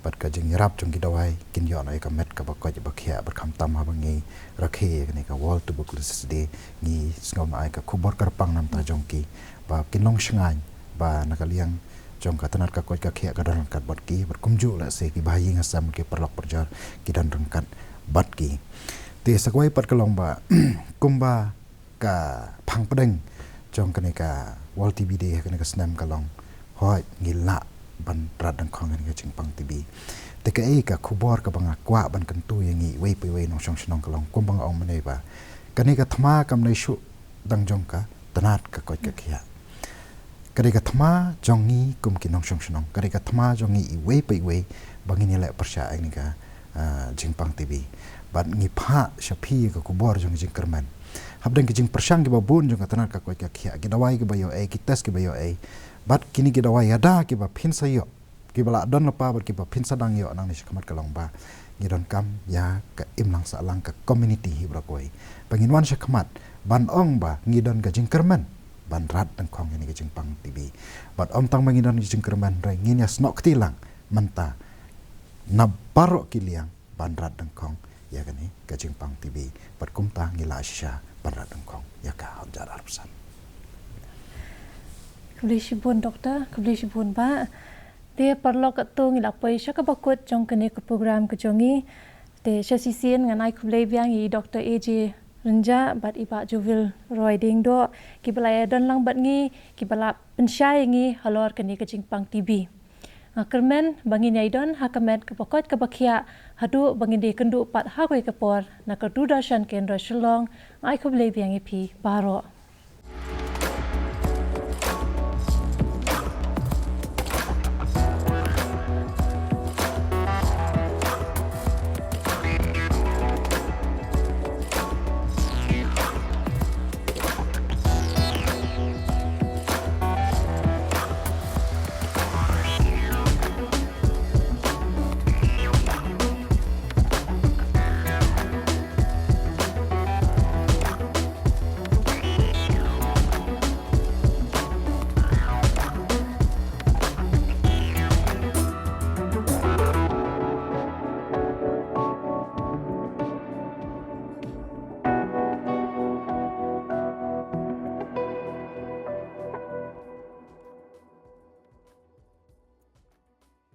bad ka jingïarap jong ki dawai, kin ïoh noh ïa ka met kaba koit ba khiah. Bad khamtam haba ngi rakhe ïa kane ka World Tuberculosis Day, ngi sngew noh ïa ka khubor kyrpang na bynta jong ki ba kin long shngaiñ ba na ka liang jong ka tnat ka koit ka khiah ka don ryngkat bad ki, bad kumjuh lehse ki bahaïing hasem, ki paralok parajor, ki don ryngkat bad ki. Te sa kawei pat ka long ba kumba ka phang pdeng jong kane ka World T B Day ha kane ka snem ka long, hooid, ngi lah ban rat dyngkhong ïa kane ka jingpang T B. Te kaei ka khubor kaba nga kwah ban kyntu ïa ngi iwei pa iwei nongshong shnong ka long, kumba nga ong mynne ba kane ka thma kam dei shuh tang jong ka tnat ka koit ka khiah. Ka dei ka thma jong ngi kum ki nongshong shnong, ka dei ka thma jong ngi iwei pa iwei ba ngin ïaleh pyrshah ïa kane ka, ah, jingpang T B. Bad ngi phah sha phi ïa ka khubor jong ka jingkyrmen hapdeng ki jingpyrshang kiba bun jong ka tnat ka koit ka khiah, ki dawai kiba ïoh ei, ki test kiba ïoh ei. Bad kine ki dawai ïada kiba phin sa ïoh, kiba la don lypa bad kiba phin sa dang ïoh nangne shakhmat ka long ba ngi donkam ïa ka imlang sahlang ka community hi baroh kawei. Ba ngin wan shakhmat ban ong ba ngi don ka jingkyrmen ban rat dyngkhong ïa kane ka jingpang T B. Bad ym tang ba ngi don ka jingkyrmen, hynrei ngin ïa snoh kti lang mynta na baroh ki liang, ban rat dyngkhong ïa kane ka jingpang T B, bad kumta ngi lah shisha ban rat dyngkhong ïa ka ha u hajar arphew san. Khublei shibun Doctor, khublei shibun Bah. Te paralok, katto ngi la poi sha kaba kut jong kane ka program ka jong ngi. Te sha shisien ngan ai khublei biang ïa i Doctor A J Rynjah bad i Bah Joville Roy Diengdoh, kiba la ïadon lang bad ngi, kiba la pynshai ïa ngi halor kane ka jingpang T B. Nga kyrmen ba ngin ïai don ha ka met kaba koit kaba khiah haduh ba ngin da ïakynduh pat ha kawei ka por. Na ka Doordarshan Kendra Shillong, nga ai khublei biang ïa phi baroh.